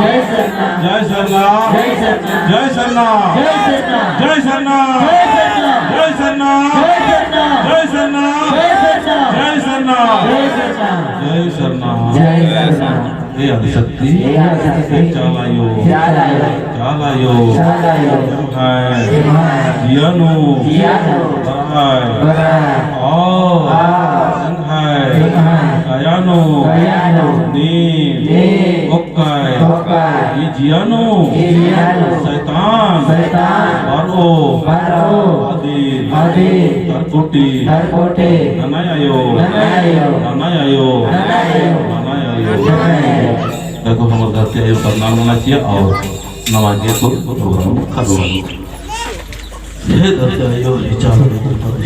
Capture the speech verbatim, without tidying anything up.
जय सरना। जय सरना। जय सरना। जय सरना। जय सरना। जय सरना। जय सरना। जय सरना। जय सरना। जय सरना। जय सरना। जय सरना। जय सरना। जय सरना। हे आदिशक्ति। हे आदिशक्ति। चाला आयो। चाला आयो। चाला आयो। चाला आयो। एम्है। एम्है। जिया नू। जिया नू। बरअय। बरअय। आ। आ। एम्है। एम्है। काया नू। काया नू। नीम। नीम। ओक्कय। ओक्कय। ई जिया नू। ई जिया नू। शैतान। शैतान। बरओ। बरओ। अदिन। अदिन। तरकोटी। तरकोटी। ननय आयो। ननय आयो। ननय आयो। ननय आयो। ननय आयो। ननय आयो। देखो, हमर धरती आयो प्रणाम नना चिआ और नमाज के तो program खत्म। हे धरती आयो, हे चाला आयो।